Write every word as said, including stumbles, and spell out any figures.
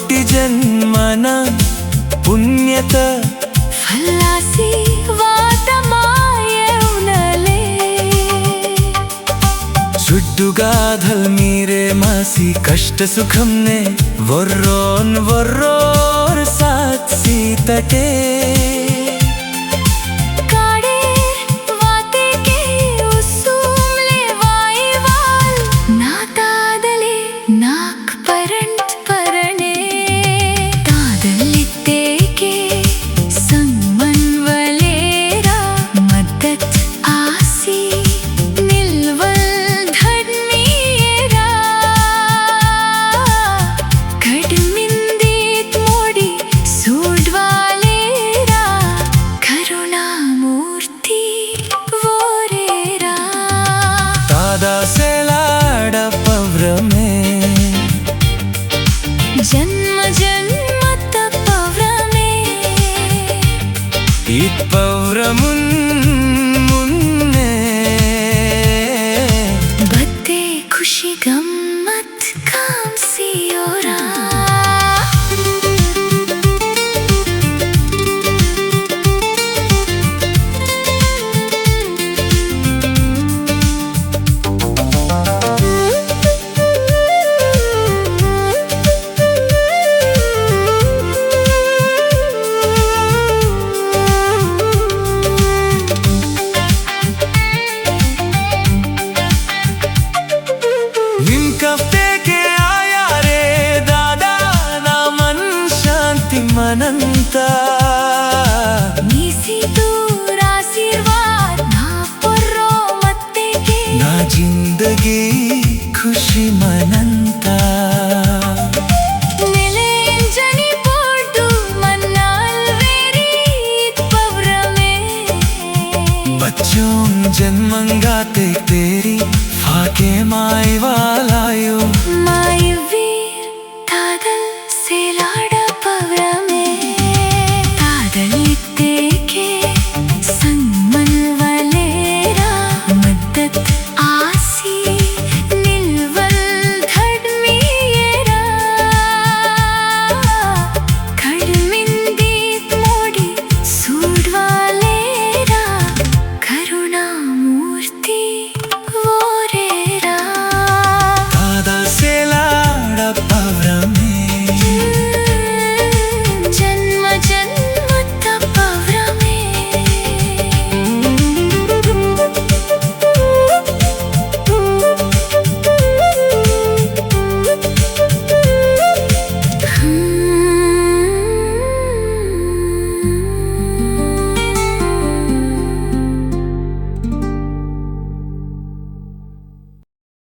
टी जन्मना पुण्यत फलासी वाता माये उनले। सुड्डुगा धल मीरे मासी कष्ट सुखमने वोर्रोन वोर्रोर साथ सीतटे। काड़े वाते के उसुमले वाईवाल ना तादले नाक परंट परणे। तादलित्ते के संगमन वलेरा मद्दत आसी निलवल धर्मीरा। कड़मिंदीत मोड़ी सूडवालेरा करुणामूर्ति वोरेरा। तादा सेलाड़ा पव्रमे जन्म जन्मत पव्रमे। इत पव्रमुन मुन्ने बत्ते खुशी गम्मत काम सियोरा। निम कफ्ते के आया रे दादा, ना मन शांति मनंता।